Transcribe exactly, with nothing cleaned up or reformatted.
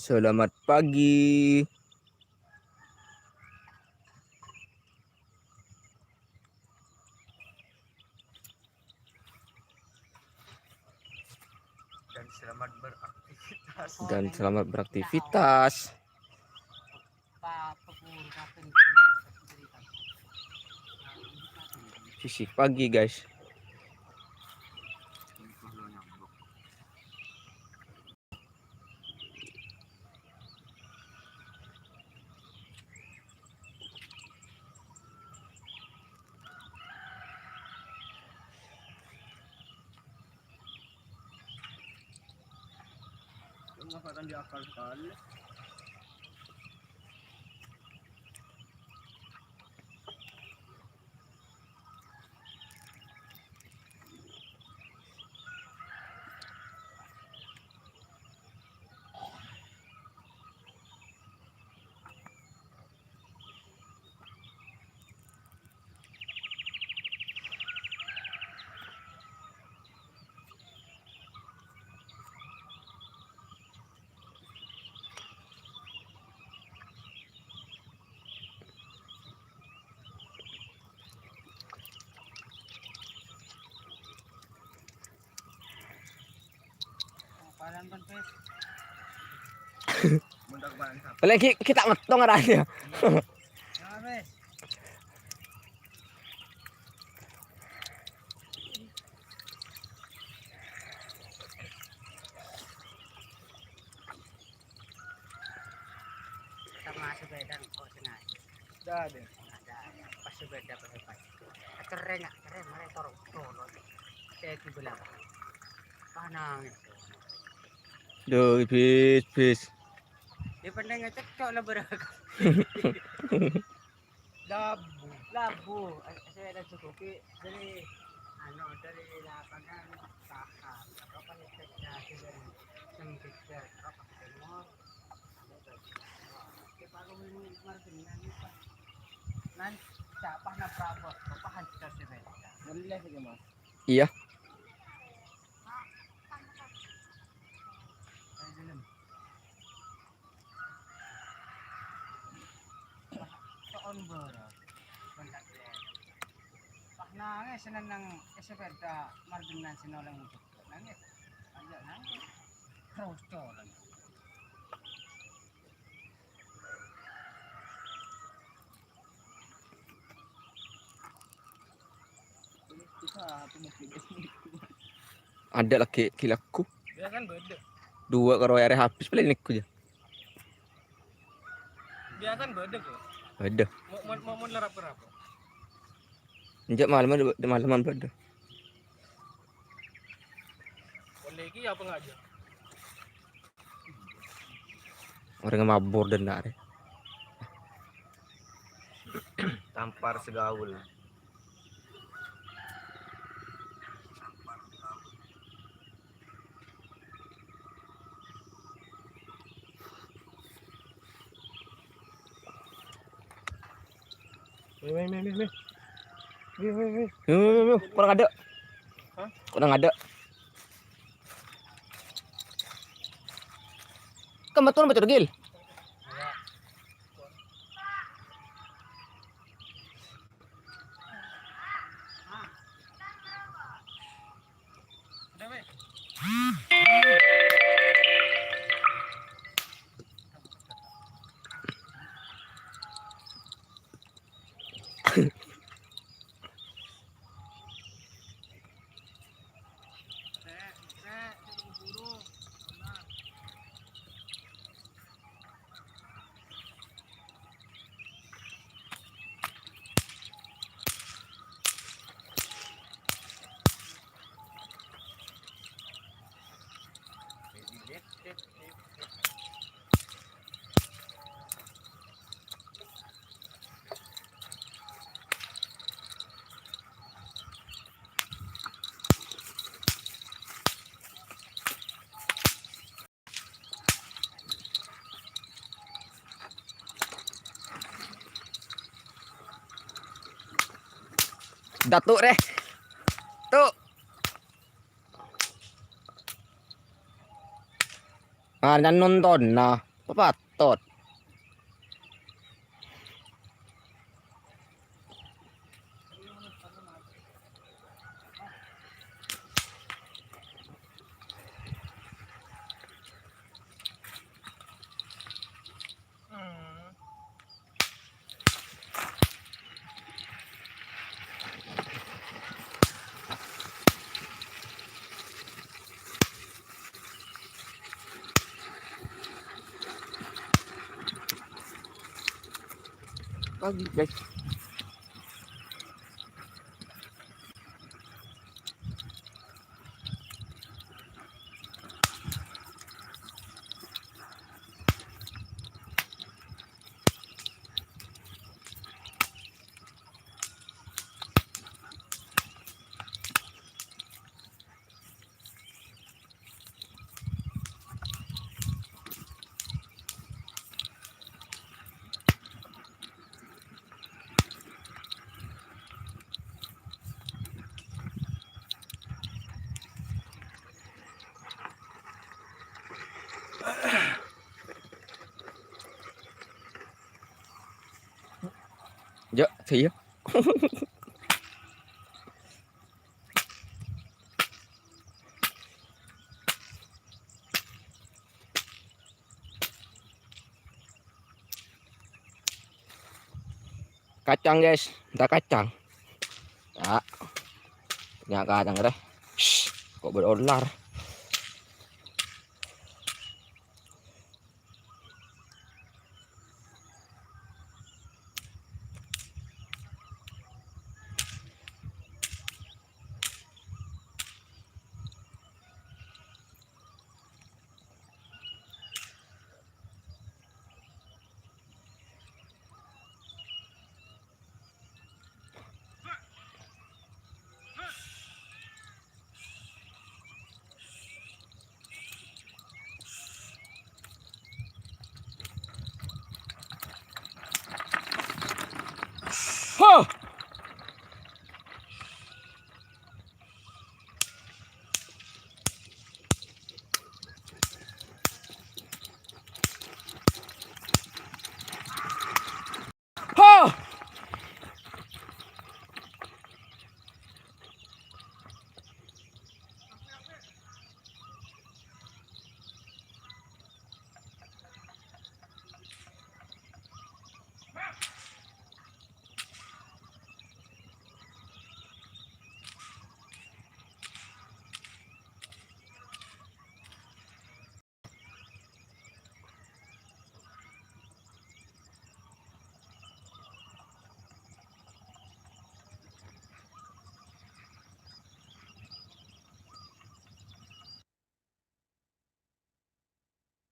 Selamat pagi. Dan selamat beraktivitas. Dan selamat beraktivitas. Sisih pagi, guys. Yang masakan di akal sekali. Lagi kita ngetong arahnya. Sama sepeda kok sengaja. Dah deh. Ada, ada. Pas sepeda pas pas. Keren ya, keren, mana torong, torong. Saya di belakang. Panang. Duh, bis, bis. Dia pandang ngecek cok lah, bro. Labu. Labu. Eh, saya ada cukupi dari, anu, dari lapangan Tahan. Apa nih, dari Sembijak, apa, Timur. Nan, siapa nabrak bos? Apa hancur sih, Mas? Iya. Soon boro. Pas nangis nang sepeda margennan sing oleh muncul. Nangis. Ayo nangis. Terus colan. Ada lagi gilaku. Biasan beda. Dua karo arè habis paling niku ya. Biasan beda kok. Beda. Mau mau mau lerap berapa? Enjak malam ada malam beda. Oleh iki apa ngajak? Orang mabur dan nare. Tampar segaul. Meh, meh, meh, meh, meh. Meh, meh, meh. Yo, yo, yo, yo. Kurang ada. Hah? Kurang ada. Kan betul, betul, Gil. Datuk rè. Tuk. Ah, nonton nah. Papatot. Pagi, guys. Jâ', sèyè. Kacang, guys, èntar kacang. Ya. Nya kacang rè. Shh, kok bâdâ olar.